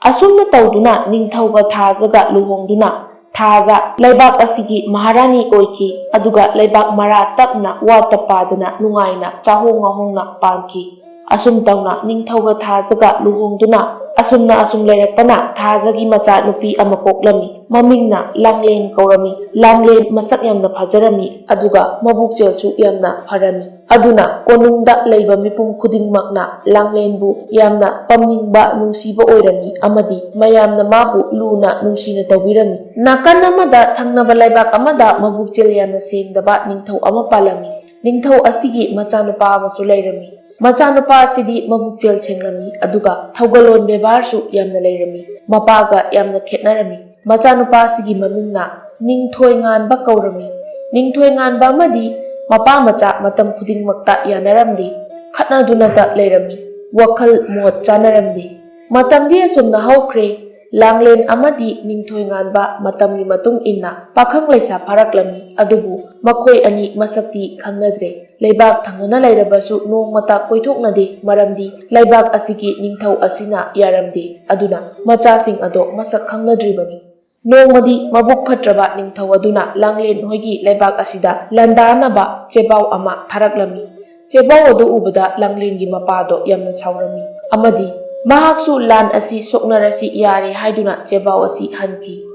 ꯑꯁꯨꯝꯅ ꯇꯧꯗꯨꯅ ꯅꯤꯡꯊꯧꯒ ꯊꯥꯖꯒ ꯂꯨꯍꯣꯡꯗꯨꯅ ꯊꯥꯖ ꯂꯩꯕꯥꯛ ꯑꯁꯤꯒꯤ ꯃꯍꯥꯔꯥꯅꯤ ꯑꯣꯏꯈꯤ, ꯑꯗꯨꯒ ꯂꯩꯕꯥꯛ ꯃꯔꯥ ꯇꯞꯅ ꯋꯥꯠꯇ ꯄꯥꯗꯅ ꯅꯨꯡꯉꯥꯏꯅ ꯆꯥꯍꯣꯡ ꯉꯥꯍꯣꯡꯅ ꯄꯥꯟꯈꯤ꯫ ꯑꯁꯨꯝ ꯇꯧꯅ ꯅꯤꯡꯊꯧꯒ ꯊꯥꯖꯒ ꯂꯨꯍꯣꯡꯗꯨꯅ ꯑꯁꯨꯝꯅ ꯑꯁꯨꯝ ꯂꯩꯔꯛꯄꯅ ꯊꯥꯖꯒꯤ ꯃꯆꯥ ꯅꯨꯄꯤ ꯑꯃ ꯄꯣꯛꯂꯝꯃꯤ꯫ ꯃꯃꯤꯡꯅ ꯂꯥꯡꯂꯦꯟ ꯀꯧꯔꯝꯃꯤ꯫ ꯂꯥꯡꯂꯦꯟ ꯃꯁꯛ ꯌꯥꯝꯅ ꯐꯖꯔꯝꯃꯤ, ꯑꯗꯨꯒ ꯃꯕꯨꯛꯆꯦꯜꯁꯨ ꯌꯥꯝꯅ ꯐꯔꯝꯃꯤ꯫ ꯑꯗꯨꯅ ꯀꯣꯅꯨꯡꯗ ꯂꯩꯕ ꯃꯤꯄꯨꯝ ꯈꯨꯗꯤꯡꯃꯛꯅ ꯂꯥꯡꯂꯦꯟꯕꯨ ꯌꯥꯝꯅ ꯄꯝꯅꯤꯡꯕ, ꯅꯨꯡꯁꯤꯕ ꯑꯣꯏꯔꯝꯃꯤ, ꯑꯃꯗꯤ ꯃꯌꯥꯝꯅ ꯃꯥꯕꯨ ꯂꯨꯅ ꯅꯨꯡꯁꯤꯅ ꯇꯧꯕꯤꯔꯝꯃꯤ꯫ ꯅꯥꯀꯟ ꯑꯃꯗ ꯊꯪꯅꯕ ꯂꯩꯕꯥꯛ ꯑꯃꯗ ꯃꯕꯨꯛꯆꯦꯜ ꯌꯥꯝꯅ ꯁꯦꯡꯗꯕ ꯅꯤꯡꯊꯧ ꯑꯃ ꯄꯥꯜꯂꯝꯃꯤ꯫ ꯅꯤꯡꯊꯧ ꯑꯁꯤꯒꯤ ꯃꯆꯥꯅꯨꯄꯥ ꯑꯃꯁꯨ ꯂꯩꯔꯝꯃꯤ꯫ ꯃꯆꯥꯅꯨꯄꯥ ꯑꯁꯤꯗꯤ ꯃꯕꯨꯛꯆꯦꯜ ꯁꯦꯡꯂꯝꯃꯤ, ꯑꯗꯨꯒ ꯊꯧꯒꯜꯂꯣꯟ ꯕꯦꯕꯥꯔꯁꯨ ꯌꯥꯝꯅ ꯂꯩꯔꯝꯃꯤ꯫ ꯃꯄꯥꯒ ꯌꯥꯝꯅ ꯈꯦꯠꯅꯔꯝꯃꯤ꯫ ꯃꯆꯥꯅꯨꯄꯥ ꯑꯁꯤꯒꯤ ꯃꯃꯤꯡꯅ ꯅꯤꯡꯊꯣꯏꯉꯥꯟꯕ ꯀꯧꯔꯝꯃꯤ꯫ ꯅꯤꯡꯊꯣꯏꯉꯥꯟꯕ ꯑꯃꯗꯤ ꯃꯄꯥ ꯃꯆꯥ ꯃꯇꯝ ꯈꯨꯗꯤꯡꯃꯛꯇ ꯌꯥꯅꯔꯝꯗꯦ꯫ ꯈꯠꯅꯗꯨꯅꯇ ꯂꯩꯔꯝꯃꯤ꯫ ꯋꯥꯈꯜ ꯃꯣꯠ ꯆꯥꯅꯔꯝꯗꯦ꯫ ꯃꯇꯝꯗꯤ ꯑꯁꯨꯝꯅ ꯍꯧꯈ꯭ꯔꯦ꯫ ꯂꯥꯡꯂꯦꯟ ꯑꯃꯗꯤ ꯅꯤꯡꯊꯣꯏꯉꯥꯟꯕ ꯃꯇꯝꯒꯤ ꯃꯇꯨꯡ ꯏꯟꯅ ꯄꯥꯈꯪ ꯂꯩꯁꯥ ꯐꯥꯔꯛꯂꯝꯃꯤ꯫ ꯑꯗꯨꯕꯨ ꯃꯈꯣꯏ ꯑꯅꯤ ꯃꯁꯛꯇꯤ ꯈꯪꯅꯗ꯭ꯔꯦ꯫ ꯂꯩꯕꯥꯛ ꯊꯪꯅꯅ ꯂꯩꯔꯕꯁꯨ ꯅꯣꯡꯃꯇ ꯀꯣꯏꯊꯣꯛꯅꯗꯦ, ꯃꯔꯝꯗꯤ ꯂꯩꯕꯥꯛ ꯑꯁꯤꯒꯤ ꯅꯤꯡꯊꯧ ꯑꯁꯤꯅ ꯌꯥꯔꯝꯗꯦ꯫ ꯑꯗꯨꯅ ꯃꯆꯥꯁꯤꯡ ꯑꯗꯣ ꯃꯁꯛ ꯈꯪꯅꯗ꯭ꯔꯤꯕꯅꯤ꯫ ꯅꯣꯡꯃꯗꯤ ꯃꯕꯨꯛ ꯐꯠꯇ꯭ꯔꯕ ꯅꯤꯡꯊꯧ ꯑꯗꯨꯅ ꯂꯥꯡꯂꯦꯟ ꯍꯣꯏꯒꯤ ꯂꯩꯕꯥꯛ ꯑꯁꯤꯗ ꯂꯥꯟꯗꯥꯅꯕ ꯆꯦꯕꯥꯎ ꯑꯃ ꯊꯥꯔꯛꯂꯝꯃꯤ꯫ ꯆꯦꯕꯥꯎ ꯑꯗꯨ ꯎꯕꯗ ꯂꯥꯡꯂꯦꯟꯒꯤ ꯃꯄꯥꯗꯣ ꯌꯥꯝꯅ ꯁꯥꯎꯔꯝꯃꯤ, ꯑꯃꯗꯤ ꯃꯍꯥꯛꯁꯨ ꯂꯥꯟ ꯑꯁꯤ ꯁꯣꯛꯅꯔꯁꯤ ꯌꯥꯔꯦ ꯍꯥꯏꯗꯨꯅ ꯆꯦꯕꯥꯎ ꯑꯁꯤ ꯍꯟꯈꯤ꯫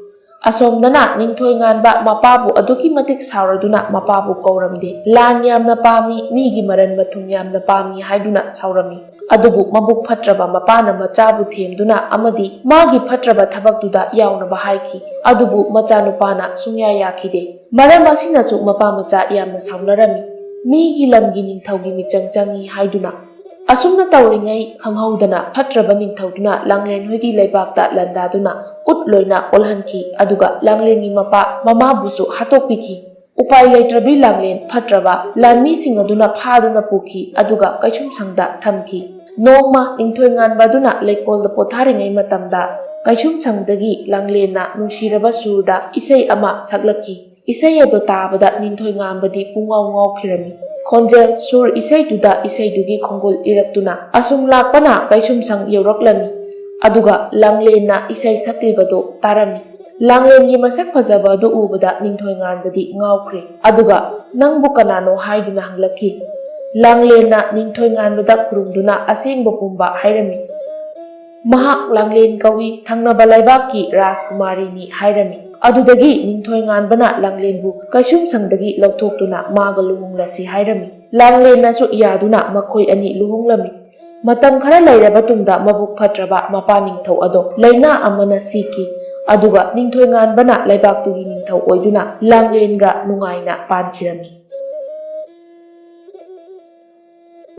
ꯑꯁꯣꯝꯗꯅ ꯅꯤꯡꯊꯣꯏꯉꯥꯟꯕ ꯃꯄꯥꯕꯨ ꯑꯗꯨꯛꯀꯤ ꯃꯇꯤꯛ ꯁꯥꯎꯔꯗꯨꯅ ꯃꯄꯥꯕꯨ ꯀꯧꯔꯝꯗꯦ꯫ ꯂꯥꯟ ꯌꯥꯝꯅ ꯄꯥꯝꯃꯤ, ꯃꯤꯒꯤ ꯃꯔꯟ ꯃꯊꯨꯝ ꯌꯥꯝꯅ ꯄꯥꯝꯃꯤ ꯍꯥꯏꯗꯨꯅ ꯁꯥꯎꯔꯝꯃꯤ꯫ ꯑꯗꯨꯕꯨ ꯃꯕꯨꯛ ꯐꯠꯇ꯭ꯔꯕ ꯃꯄꯥꯅ ꯃꯆꯥꯕꯨ ꯊꯦꯝꯗꯨꯅ ꯑꯃꯗꯤ ꯃꯥꯒꯤ ꯐꯠꯇ꯭ꯔꯕ ꯊꯕꯛꯇꯨꯗ ꯌꯥꯎꯅꯕ ꯍꯥꯏꯈꯤ꯫ ꯑꯗꯨꯕꯨ ꯃꯆꯥꯅꯨꯄꯥꯅ ꯁꯨꯡꯌꯥ ꯌꯥꯈꯤꯗꯦ꯫ ꯃꯔꯝ ꯑꯁꯤꯅꯁꯨ ꯃꯄꯥ ꯃꯆꯥ ꯌꯥꯝꯅ ꯁꯥꯎꯅꯔꯝꯃꯤ꯫ ꯃꯤꯒꯤ ꯂꯝꯒꯤ ꯅꯤꯡꯊꯧꯒꯤ ꯃꯤꯆꯪ ꯆꯪꯏ ꯍꯥꯏꯗꯨꯅ꯫ ꯑꯁꯨꯝꯅ ꯇꯧꯔꯤꯉꯩ ꯈꯪꯍꯧꯗꯅ ꯐꯠꯇ꯭ꯔꯕ ꯅꯤꯡꯊꯧꯗꯨꯅ ꯂꯥꯡꯂꯦꯟ ꯍꯣꯏꯒꯤ ꯂꯩꯕꯥꯛꯇ ꯂꯥꯟꯗꯥꯗꯨꯅ ꯎꯠ ꯂꯣꯏꯅ ꯑꯣꯜꯍꯟꯈꯤ, ꯑꯗꯨꯒ ꯂꯥꯡꯂꯦꯟꯒꯤ ꯃꯄꯥ ꯃꯃꯥꯕꯨꯁꯨ ꯍꯥꯠꯇꯣꯛꯄꯤꯈꯤ꯫ ꯎꯄꯥꯏ ꯂꯩꯇ꯭ꯔꯕꯤ ꯂꯥꯡꯂꯦꯟ ꯐꯠꯇ꯭ꯔꯕ ꯂꯥꯟꯃꯤꯁꯤꯡ ꯑꯗꯨꯅ ꯐꯥꯗꯨꯅ ꯄꯨꯈꯤ, ꯑꯗꯨꯒ ꯀꯩꯁꯨꯝꯁꯪꯗ ꯊꯝꯈꯤ꯫ ꯅꯣꯡꯃ ꯅꯤꯡꯊꯣꯏꯉꯥꯟꯕ ꯑꯗꯨꯅ ꯂꯩꯀꯣꯜꯗ ꯄꯣꯊꯥꯔꯤꯉꯩ ꯃꯇꯝꯗ ꯀꯩꯁꯨꯝꯁꯪꯗꯒꯤ ꯂꯥꯡꯂꯦꯟꯅ ꯅꯨꯡꯁꯤꯔꯕ ꯁꯨꯔꯗ ꯏꯁꯩ ꯑꯃ ꯁꯛꯂꯛꯈꯤ꯫ ꯏꯁꯩ ꯑꯗꯨ ꯇꯥꯕꯗ ꯅꯤꯡꯊꯣꯏꯉꯥꯟꯕꯗꯤ ꯄꯨꯡꯉꯥꯎ ꯉꯥꯎꯈꯤꯔꯝꯃꯤ꯫ ꯈꯣꯟꯖꯦꯜ, ꯁꯨꯔ, ꯏꯁꯩꯗꯨꯗ ꯏꯁꯩꯗꯨꯒꯤ ꯈꯣꯡꯒꯨꯜ ꯏꯔꯛꯇꯨꯅ ꯑꯁꯨꯝ ꯂꯥꯛꯄꯅ ꯀꯩꯁꯨꯝꯁꯪ ꯌꯧꯔꯛꯂꯝꯃꯤ꯫ ꯑꯗꯨꯒ ꯂꯥꯡꯂꯦꯟꯅ ꯏꯁꯩ ꯁꯛꯂꯤꯕꯗꯨ ꯇꯥꯔꯝꯃꯤ꯫ ꯂꯥꯡꯂꯦꯟꯒꯤ ꯃꯁꯛ ꯐꯖꯕ ꯑꯗꯨ ꯎꯕꯗ ꯅꯤꯡꯊꯣꯏꯉꯥꯟꯕꯗꯤ ꯉꯥꯎꯈ꯭ꯔꯦ꯫ ꯑꯗꯨꯒ "ꯅꯪꯕꯨ ꯀꯅꯥꯅꯣ?" ꯍꯥꯏꯗꯨꯅ ꯍꯪꯂꯛꯈꯤ꯫ ꯂꯥꯡꯂꯦꯟꯅ ꯅꯤꯡꯊꯣꯏꯉꯥꯟꯕꯗ ꯈꯨꯔꯨꯝꯗꯨꯅ ꯑꯁꯦꯡꯕ ꯄꯨꯝꯕ ꯍꯥꯏꯔꯝꯃꯤ꯫ ꯃꯍꯥꯛ ꯂꯥꯡꯂꯦꯟ ꯀꯧꯏ, ꯊꯪꯅꯕ ꯂꯩꯕꯥꯛꯀꯤ ꯔꯥꯖꯀꯨꯃꯥꯔꯤꯅꯤ ꯍꯥꯏꯔꯝꯃꯤ꯫ ꯑꯗꯨꯗꯒꯤ ꯅꯤꯡꯊꯣꯏꯉꯥꯟꯕꯅ ꯂꯥꯡꯂꯦꯟꯕꯨ ꯀꯩꯁꯨꯝꯁꯪꯗꯒꯤ ꯂꯧꯊꯣꯛꯇꯨꯅ ꯃꯥꯒ ꯂꯨꯍꯣꯡꯂꯁꯤ ꯍꯥꯏꯔꯝꯃꯤ꯫ ꯂꯥꯡꯂꯦꯟꯅꯁꯨ ꯌꯥꯗꯨꯅ ꯃꯈꯣꯏ ꯑꯅꯤ ꯂꯨꯍꯣꯡꯂꯝꯃꯤ꯫ ꯃꯇꯝ ꯈꯔ ꯂꯩꯔꯕ ꯇꯨꯡꯗ ꯃꯕꯨꯛ ꯐꯠꯇ꯭ꯔꯕ ꯃꯄꯥ ꯅꯤꯡꯊꯧ ꯑꯗꯣ ꯂꯥꯏꯅꯥ ꯑꯃꯅ ꯁꯤꯈꯤ꯫ ꯑꯗꯨꯒ ꯅꯤꯡꯊꯣꯏꯉꯥꯟꯕꯅ ꯂꯩꯕꯥꯛꯇꯨꯒꯤ ꯅꯤꯡꯊꯧ ꯑꯣꯏꯗꯨꯅ ꯂꯥꯡꯂꯦꯟꯒ ꯅꯨꯡꯉꯥꯏꯅ ꯄꯥꯟꯈꯤꯔꯝꯃꯤ꯫